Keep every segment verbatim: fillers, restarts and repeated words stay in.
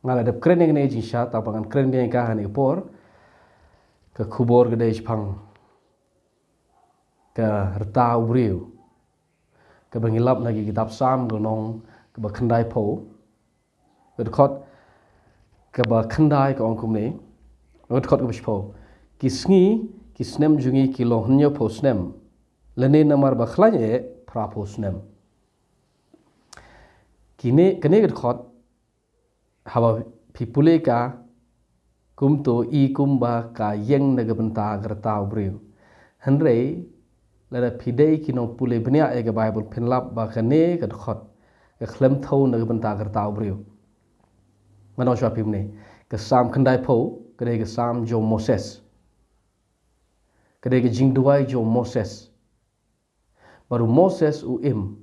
Nga la dep kren ïa kane ka jingshad, tangba ngan kren biang ïa ka ha kane ka por. Ka khubor ka dei shaphang ka rta u briew, kaba ngi lap na ki kitab Salm, ka lynnong kaba khyndaiphew, ka dkhot kaba khyndai ka ong kumne, ka dkhot kaba shiphew: Ki sngi ki snem jong ngi ki long hynñiewphew snem, lane namar ba khlaiñ eh phraphew snem. Kine, kane ka dkhot, haba phi pule ka kumto, i kumba ka ïeng na ka bynta ka rta u briew. Hynrei lada phi dei ki nongpule bniah ïa ka Baibl, phin lap ba kane ka dkhot ka khlem thew na ka bynta ka rta u briew. Ngan ong shuwa phi mynne, ka Salm khyndaiphew ka dei ka Salm jong u Moses. Ka dei ka jingduwai jong u Moses. Bad u Moses u im,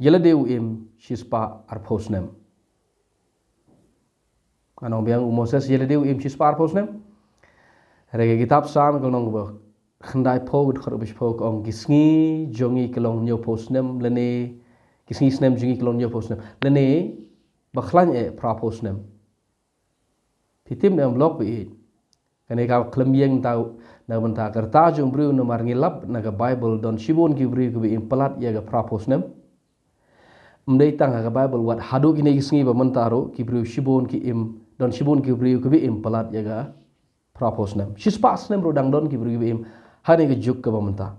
ïa lade u im shispah arphew snem. Ngan ong biang, u Moses ïa lade u im shispah arphew snem. Hynrei ka kitab Salm ka lynnong kaba khyndaiphew, ka dkhot kaba shiphew ka ong: Ki sngi jong ngi ki long hynñiewphew snem, lane ki sngi snem jong ngi ki long hynñiewphew snem, lane ba khlaiñ eh phraphew snem. Phi tip ne em lok ba ïeit, kane ka khlem ïeng tang na ka bynta ka rta jong u briew, namar ngi lap na ka Baibl don shibun ki briew kiba im palat ïa ka phraphew snem. Ym dei tang ha ka Baibl, wat haduh kine ki sngi ba mynta ruh ki briew shibun ki im, don shibun ki briew kiba im palat ïa ka phraphew snem. Shispah snem ruh dang don ki briew kiba im ha kane ka juk kaba mynta.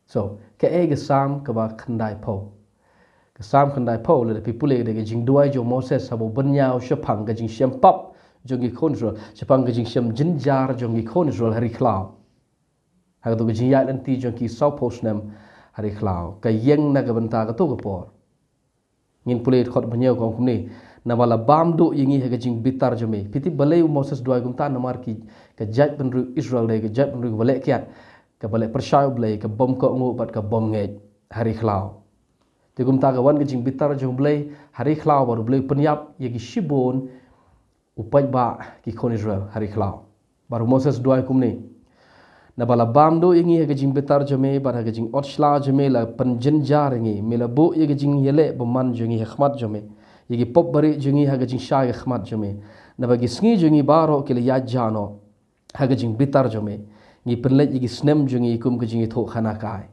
So, kaei ka Salm kaba khyndaiphew? Ka Salm khyndaiphew, lada phi pule, ka dei ka jingduwai jong u Moses haba u bynñiaw shaphang ka jingshem pap jong ki khun Israel, shaphang ka jingshem jynjar jong ki khun Israel ha ri khlaw. Ha kato ka jingïaid lynti jong ki sawphew snem ha ri khlaw, ka ïeng na ka bynta kato ka por. Ngin pule dkhot ba hynñiew, ka ong kumne: Naba la bam duh ïa ngi ha ka jingbitar jong me. Phi tip balei u Moses duwai kumta? Namar ki, ka jaitbynriew Israel dei ka jaitbynriew kaba leh kiad, kaba leh pyrshah ïa U Blei, ka bym kohnguh bad ka bym ngeit ha ri khlaw. Te kumta ka wan ka jingbitar jong U Blei ha ri khlaw, bad U Blei u pynïap ïa ki shibun u paidbah ki khun Israel ha ri khlaw. Bad u Moses duwai kumne: Naba la bam duh ïa ngi ha ka jingbitar jong me, bad ha ka jingot sla jong me la pynjynjar ïa ngi. Me la buh ïa ka jingïaleh bymman jong ngi ha khmat jong me, ïa ki pop barit jong ngi ha ka jingshai ha khmat jong me. Naba ki sngi jong ngi baroh ki la ïaid jia noh ha ka jingbitar jong me. Ngi pynleit ïa ki snem jong ngi kum ka jingïathuhkhana kai.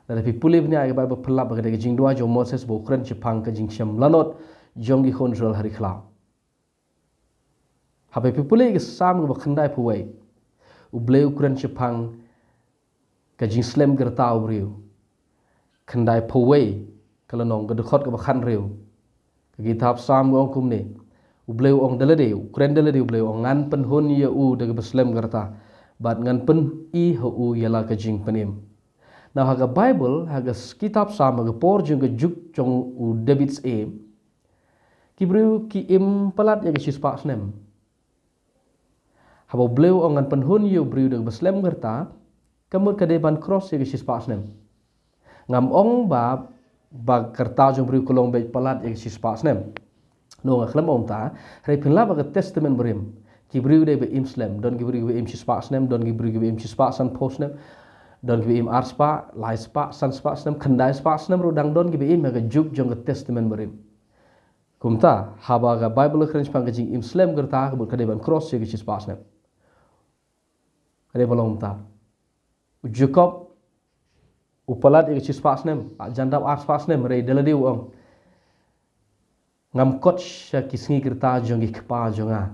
Lada phi pule bniah ïa ka Baibl, phin lap ba ka dei ka jingduwai jong u Moses ba u kren shaphang ka jingshem lanot jong ki khun Israel ha ri khlaw. Haba phi pule ïa ka Salm kaba khyndaiphew wei, U Blei u kren shaphang ka jingslem ka rta u briew. Khyndaiphew wei ka lynnong, ka dkhot kaba khathynriew. Ka kitab Salm ka ong kumne: U Blei u ong da lade, u kren da lade, U Blei u ong: Ngan pynhun ïa u da kaba slem ka rta, bad ngan pyni ha u ïa la ka jingpynim. Now, ha ka Baibl, ha ka s-, kitab Salm, ha ka por jong ka juk jong u David syiem, ki briew ki im palat ïa ka shispah snem. Haba U Blei u ong ngan pynhun ïa u briew da kaba slem ka rta, ka mut ka dei ban cross ïa ka shispah snem. Ngam ong ba, ba ka rta jong u briew ka long beit palat ïa ka shispah snem. No, nga khlem ong ta, hynrei phin lap ha ka Testament Barim, ki briew dei ba im slem, don ki briew kiba im shispah snem, don ki briew kiba im shispah sanphew snem, don kiba im arspah, laispah, sanspah snem, khyndaispah snem ruh dang don kiba im ha ka juk jong ka Testament Barim. Kumta, haba ka Baibl ka kren shaphang ka jingim slem ka rta, ka mut ka dei ban cross ïa ka shispah snem. Ka dei ban long kumta. U Jakob u palat ïa ka shispah snem, la jan dap arspah snem, hynrei da lade u ong, ngam kot sha ki sngi ki rta jong ki kpa jong nga.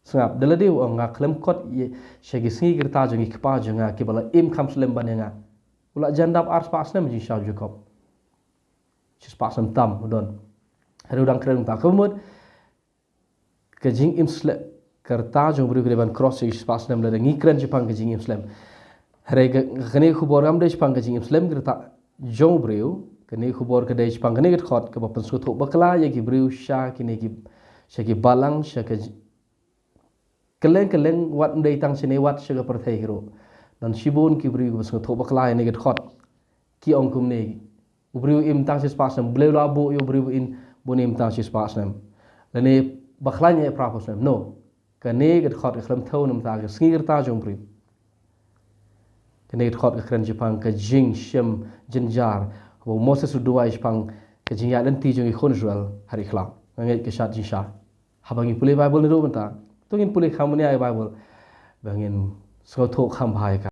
Sngap, da lade u ong, nga khlem kot ïa sha ki sngi ki rta jong ki kpa jong nga, kiba la im kham slem ban ïa nga. U la jan dap arspah snem jingshisha u Jakob. Shispah snem tam u don. Hynrei u dang kren kumta. Ka mut ka jingim slem ka rta jong u briew ka dei ban cross ïa ka shispah snem, lada ngi kren shaphang ka jingim slem. Hynrei ka, kane ka khubor kam dei shaphang ka jingim slem ka rta jong u briew, kane ka khubor ka dei shaphang kane ka dkhot kaba pynsngewthuh bakla ïa ki briew sha kine ki, sha ki balang, sha ka ji-, kylleng kylleng, wat ym dei tang shane, wat sha ka pyrthei hi ruh. Don shibun ki briew kiba sngewthuh bakla ïa kane ka dkhot. Ki ong kumne, u briew im tang shispah snem, U Blei u la buh ïa u briew ba im, bun im tang shispah snem. Lane ba khlaiñ eh phraphew snem. No. Kane ka dkhot ka khlem thew na ka bynta ka sngi ka rta jong u briew. Kane ka dkhot ka kren shaphang ka jingshem jynjar. Haba u Moses u duwai shaphang ka jingïaid lynti jong ki khun Israel ha ri khlaw. Nga ngeit ka shad jingshai, haba ngi pule Bible naduh mynta, to ngin pule kham bniah ïa Bible, ba ngin sngewthuh kham bha ïa ka.